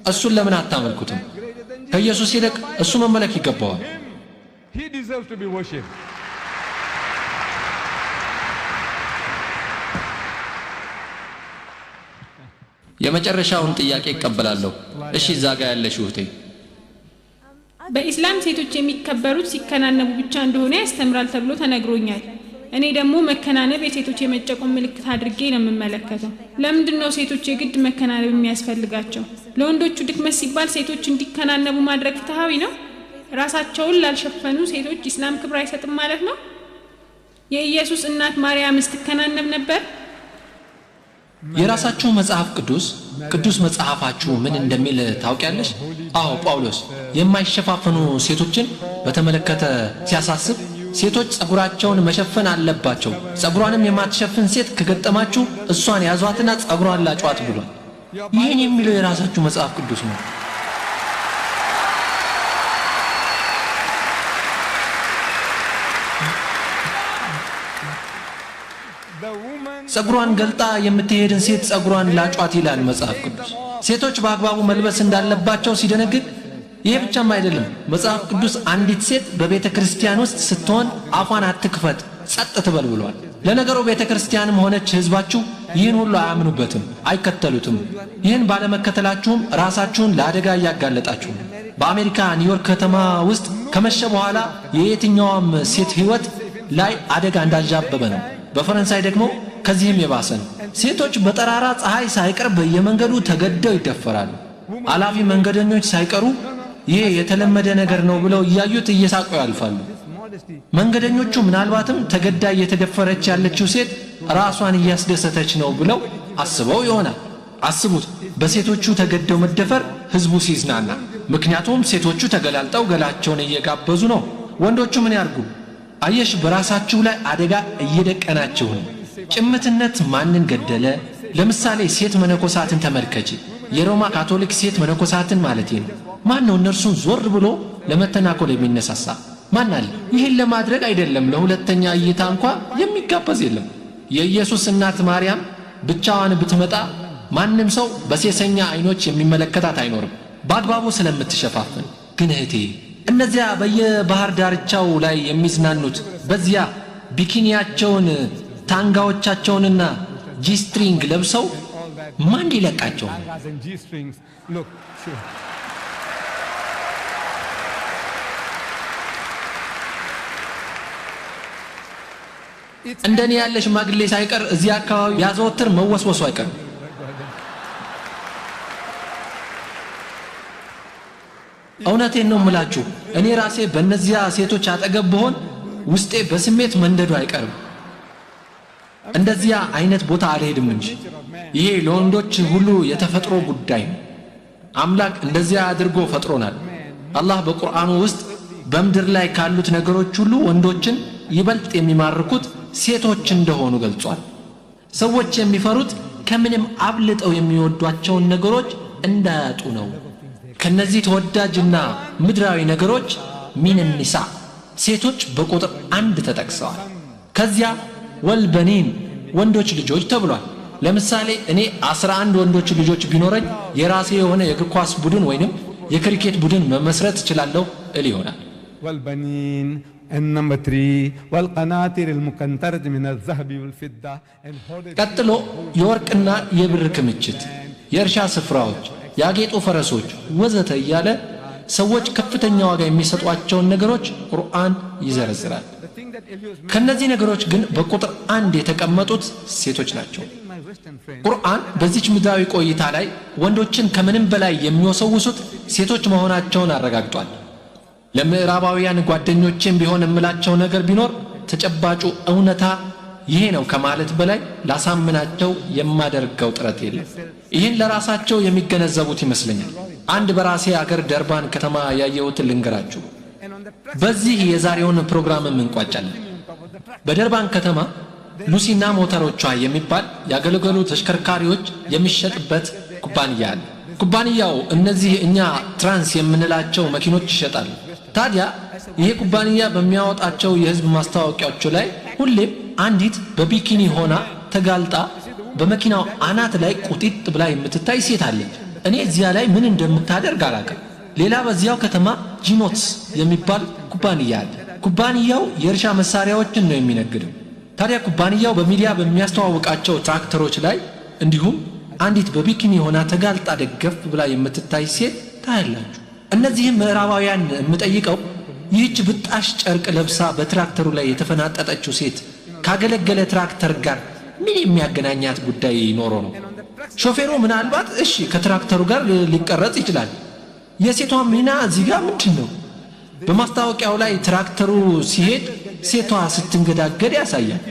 እሱን ለምን አታመልኩትም? ከኢየሱስ ይልቅ እሱ መመለክ ይገባዋል። He deserves to be worshipped. የመጨረሻውን ጥያቄ እቀበላለሁ። እሺ፣ እዛ ጋ ያለሽው እህቴ። በኢስላም ሴቶች የሚከበሩት ሲከናነቡ ብቻ እንደሆነ ያስተምራል ተብሎ ተነግሮኛል። እኔ ደግሞ መከናነብ የሴቶች የመጨቆን ምልክት አድርጌ ነው የምመለከተው። ለምንድን ነው ሴቶች የግድ መከናነብ የሚያስፈልጋቸው? ለወንዶቹ ድክመት ሲባል ሴቶች እንዲከናነቡ ማድረግ ፍትሃዊ ነው? ራሳቸውን ላልሸፈኑ ሴቶች ኢስላም ክብር አይሰጥም ማለት ነው? የኢየሱስ እናት ማርያምስ ትከናነብ ነበር? የራሳችሁ መጽሐፍ ቅዱስ ቅዱስ መጽሐፋችሁ ምን እንደሚል ታውቂያለሽ? አዎ፣ ጳውሎስ የማይሸፋፈኑ ሴቶችን በተመለከተ ሲያሳስብ ሴቶች ጸጉራቸውን መሸፈን አለባቸው፣ ጸጉሯንም የማትሸፍን ሴት ከገጠማችሁ እሷን ያዟትና ጸጉሯን ላጯት ብሏል። ይህን የሚለው የራሳችሁ መጽሐፍ ቅዱስ ነው። The woman ጸጉሯን ገልጣ የምትሄድን ሴት ጸጉሯን ላጯት ይላል መጽሐፍ ቅዱስ። ሴቶች በአግባቡ መልበስ እንዳለባቸው ሲደነግግ፣ ይሄ ብቻም አይደለም። መጽሐፍ ቅዱስ አንዲት ሴት በቤተ ክርስቲያን ውስጥ ስትሆን አፏን አትክፈት፣ ጸጥ ትበል ብሏል። ለነገሩ ቤተ ክርስቲያንም ሆነች ሕዝባችሁ ይህን ሁሉ አያምኑበትም፣ አይከተሉትም። ይህን ባለመከተላችሁም ራሳችሁን ለአደጋ እያጋለጣችሁ ነው። በአሜሪካ ኒውዮርክ ከተማ ውስጥ ከመሸ በኋላ የየትኛዋም ሴት ሕይወት ላይ አደጋ እንዳንዣበበ ነው። በፈረንሳይ ደግሞ ከዚህም የባሰ ነው። ሴቶች በጠራራ ፀሐይ ሳይቀር በየመንገዱ ተገደው ይደፈራሉ። አላፊ መንገደኞች ሳይቀሩ ይሄ የተለመደ ነገር ነው ብለው እያዩት እየሳቁ ያልፋሉ። መንገደኞቹ ምናልባትም ተገዳ እየተደፈረች ያለችው ሴት ራሷን እያስደሰተች ነው ብለው አስበው ይሆናል። አስቡት፣ በሴቶቹ ተገደው መደፈር ህዝቡ ሲዝናና። ምክንያቱም ሴቶቹ ተገላልጠው ገላቸውን እየጋበዙ ነው። ወንዶቹ ምን ያርጉ? አየሽ፣ በራሳችሁ ላይ አደጋ እየደቀናችሁ ነው። ጭምትነት ማንን ገደለ? ለምሳሌ ሴት መነኮሳትን ተመልከቺ። የሮማ ካቶሊክ ሴት መነኮሳትን ማለት ነው። ማን ነው እነርሱን ዞር ብሎ ለመተናኮል የሚነሳሳ? ማን አለ? ይህን ለማድረግ አይደለም ለሁለተኛ እይታ እንኳ የሚጋበዝ የለም። የኢየሱስ እናት ማርያም ብቻዋን ብትመጣ ማንም ሰው በሴሰኛ አይኖች የሚመለከታት አይኖርም፣ በአግባቡ ስለምትሸፋፍን። ግን እህቴ፣ እነዚያ በየባህር ዳርቻው ላይ የሚዝናኑት በዚያ ቢኪኒያቸውን ታንጋዎቻቸውንና G-string ለብሰው ማን ሊለቃቸው ነው? Tangas and G-strings. Look, sure. እንደኔ ያለ ሽማግሌ ሳይቀር እዚህ አካባቢ ቢያዘወትር መወስወሱ አይቀርም። እውነቴን ነው የምላችሁ፣ እኔ ራሴ በእነዚያ ሴቶች አጠገብ ብሆን ውስጤ በስሜት መንደዱ አይቀርም። እንደዚያ አይነት ቦታ አልሄድም እንጂ። ይሄ ለወንዶች ሁሉ የተፈጥሮ ጉዳይ ነው። አምላክ እንደዚያ አድርጎ ፈጥሮናል። አላህ በቁርአኑ ውስጥ በምድር ላይ ካሉት ነገሮች ሁሉ ወንዶችን ይበልጥ የሚማርኩት ሴቶች እንደሆኑ ገልጿል። ሰዎች የሚፈሩት ከምንም አብልጠው የሚወዷቸውን ነገሮች እንዳያጡ ነው። ከነዚህ ተወዳጅና ምድራዊ ነገሮች ሚን ኒሳ ሴቶች በቁጥር 1 ተጠቅሰዋል። ከዚያ ወልበኒን ወንዶች ልጆች ተብሏል። ለምሳሌ እኔ 11 ወንዶች ልጆች ቢኖረኝ የራሴ የሆነ የእግር ኳስ ቡድን ወይንም የክሪኬት ቡድን መመስረት እችላለሁ እል ይሆናል። والبنين and number 3 والقناطر المقنطرة من الذهب والفضة and hoarded ቀጥሎ የወርቅና የብር ክምችት፣ የእርሻ ስፍራዎች፣ ያጌጡ ፈረሶች ወዘተ እያለ ሰዎች ከፍተኛ ዋጋ የሚሰጧቸውን ነገሮች ቁርአን ይዘረዝራል። the thing that Elios ከነዚህ ነገሮች ግን በቁጥር 1 የተቀመጡት ሴቶች ናቸው። my western friend ቁርአን በዚች ምድራዊ ቆይታ ላይ ወንዶችን ከምንም በላይ የሚወሰውሱት ሴቶች መሆናቸውን አረጋግጧል። ለምዕራባውያን ጓደኞቼም ቢሆን የምላቸው ነገር ቢኖር ተጨባጩ እውነታ ይሄ ነው ከማለት በላይ ላሳምናቸው የማደርገው ጥረት የለም። ይህን ለራሳቸው የሚገነዘቡት ይመስለኛል። አንድ በራሴ አገር ደርባን ከተማ ያየሁትን ልንገራችሁ። and on the truck በዚህ የዛሬውን ፕሮግራምም እንቋጫለን። በደርባን ከተማ ሉሲና ሞተሮቿ የሚባል ያገለገሉ ተሽከርካሪዎች የሚሸጥበት ኩባንያ አለ። ኩባንያው እነዚህ እኛ ትራንስ የምንላቸው መኪኖች ይሸጣል። ታዲያ ይሄ ኩባንያ በሚያወጣቸው የህዝብ ማስታወቂያዎች ላይ ሁሌም አንዲት በቢኪኒ ሆና ተጋልጣ በመኪናው አናት ላይ ቁጢጥ ብላ የምትታይ ሴት አለች። እኔ እዚያ ላይ ምን እንደምታደርግ አላውቅም። ሌላ በዚያው ከተማ ጂኖትስ የሚባል ኩባንያ አለ። ኩባንያው የእርሻ መሳሪያዎችን ነው የሚነግደው። ታዲያ ኩባንያው በሚዲያ በሚያስተዋውቃቸው ትራክተሮች ላይ እንዲሁም አንዲት በቢኪኒ ሆና ተጋልጣ ደገፍ ብላ የምትታይ ሴት ታያላችሁ። እነዚህም ምዕራባውያን የምጠይቀው ይህች ብጣሽ ጨርቅ ለብሳ በትራክተሩ ላይ የተፈናጠጠችው ሴት ካገለገለ ትራክተር ጋር ምን የሚያገናኛት ጉዳይ ኖሮ ነው? ሾፌሩ ምናልባት እሺ ከትራክተሩ ጋር ሊቀረጽ ይችላል። የሴቷ ሚና እዚህ ጋር ምንድን ነው? በማስታወቂያው ላይ ትራክተሩ ሲሄድ ሴቷ ስትንገዳገድ ያሳያል።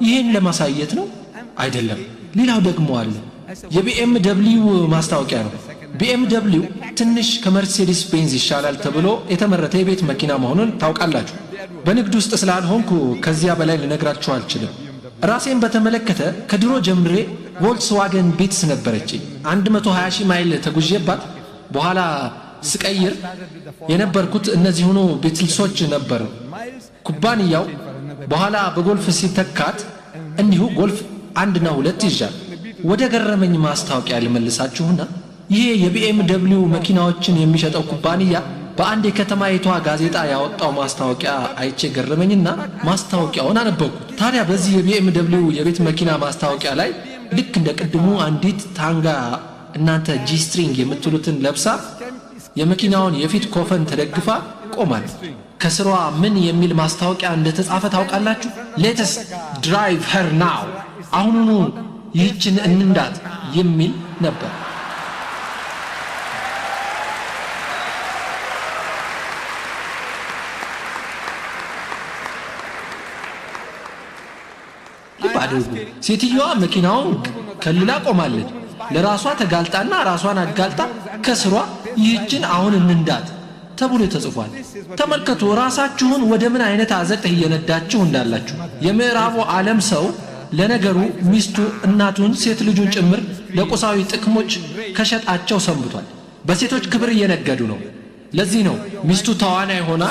ይህን ለማሳየት ነው? አይደለም። ሌላው ደግሞ አለ። የቢኤም ደብሊው ማስታወቂያ ነው። ቢኤም ደብሊው ትንሽ ከመርሴዲስ ቤንዝ ይሻላል ተብሎ የተመረተ የቤት መኪና መሆኑን ታውቃላችሁ። በንግድ ውስጥ ስላልሆንኩ ከዚያ በላይ ልነግራችሁ አልችልም። ራሴን በተመለከተ ከድሮ ጀምሬ ቮልክስዋገን ቢትስ ነበረችኝ። 120 ሺህ ማይል ተጉዤባት በኋላ ስቀይር የነበርኩት እነዚሁኑ ቢትልሶች ነበር። ኩባንያው በኋላ በጎልፍ ሲተካት እንዲሁ ጎልፍ 1 እና 2 ይዣል። ወደ ገረመኝ ማስታወቂያ ልመልሳችሁና ይሄ የቢኤም ደብሊው መኪናዎችን የሚሸጠው ኩባንያ በአንድ የከተማይቷ ጋዜጣ ያወጣው ማስታወቂያ አይቼ ገረመኝና ማስታወቂያውን አነበብኩት። ታዲያ በዚህ የቢኤም ደብሊው የቤት መኪና ማስታወቂያ ላይ ልክ እንደ ቅድሙ አንዲት ታንጋ እናንተ G string የምትሉትን ለብሳ የመኪናውን የፊት ኮፈን ተደግፋ ቆማለች። ከስሯ ምን የሚል ማስታወቂያ እንደተጻፈ ታውቃላችሁ? Let's drive her now፣ አሁኑኑ ይህችን እንንዳት የሚል ነበር። ልብ አድርጉ፣ ሴትዮዋ መኪናውን ከልላ ቆማለች። ለራሷ ተጋልጣና ራሷን አጋልጣ ከስሯ ይህችን አሁን እንንዳት ተብሎ ተጽፏል። ተመልከቱ ራሳችሁን ወደ ምን አይነት አዘቅት እየነዳችሁ እንዳላችሁ። የምዕራቡ ዓለም ሰው ለነገሩ ሚስቱ፣ እናቱን፣ ሴት ልጁን ጭምር ለቁሳዊ ጥቅሞች ከሸጣቸው ሰንብቷል። በሴቶች ክብር እየነገዱ ነው። ለዚህ ነው ሚስቱ ተዋናይ ሆና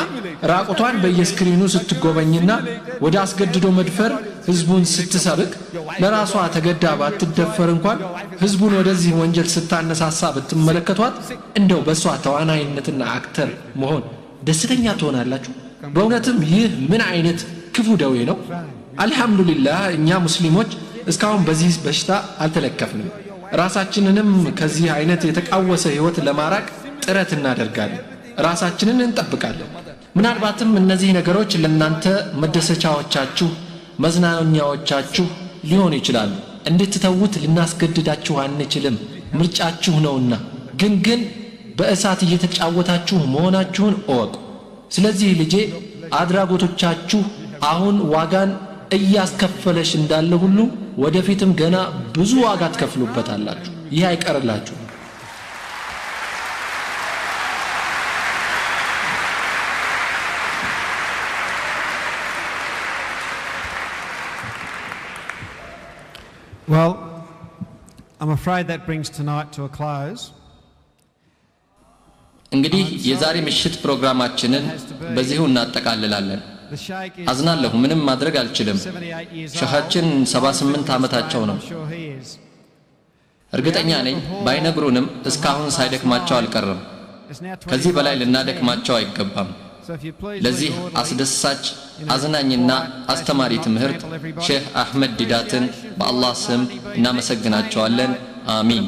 ራቁቷን በየስክሪኑ ስትጎበኝና ወደ አስገድዶ መድፈር ህዝቡን ስትሰብክ ለራሷ ተገዳ ባትደፈር እንኳን ህዝቡን ወደዚህ ወንጀል ስታነሳሳ ብትመለከቷት እንደው በሷ ተዋናይነትና actor መሆን ደስተኛ ትሆናላችሁ? በእውነትም ይህ ምን አይነት ክፉ ደዌ ነው? አልহামዱሊላህ እኛ ሙስሊሞች እስካሁን በዚህ በሽታ አልተለከፍንም። ራሳችንንም ከዚህ አይነት የተቃወሰ ህይወት ለማራቅ ጥረት እናደርጋለን። ራሳችንን እንጠብቃለን። ምናልባትም እነዚህ ነገሮች ለእናንተ መደሰቻዎቻችሁ፣ መዝናኛዎቻችሁ ሊሆኑ ይችላሉ። እንድትተዉት ልናስገድዳችሁ አንችልም፣ ምርጫችሁ ነውና። ግን በእሳት እየተጫወታችሁ መሆናችሁን እወቁ። ስለዚህ ልጄ አድራጎቶቻችሁ አሁን ዋጋን እያስከፈለሽ እንዳለ ሁሉ ወደፊትም ገና ብዙ ዋጋ ትከፍሉበታላችሁ። ይህ አይቀርላችሁ። Well, I'm afraid that brings tonight to a close. እንግዲህ የዛሬ ምሽት ፕሮግራማችንን በዚሁ እናጠቃልላለን። አዝናለሁ፣ ምንም ማድረግ አልችልም። ሸኻችን 78 ዓመታቸው ነው። እርግጠኛ ነኝ ባይነግሩንም እስካሁን ሳይደክማቸው አልቀረም። ከዚህ በላይ ልናደክማቸው አይገባም። ለዚህ አስደሳች አዝናኝና አስተማሪ ትምህርት ሼህ አህመድ ዲዳትን በአላህ ስም እናመሰግናቸዋለን። አሚን።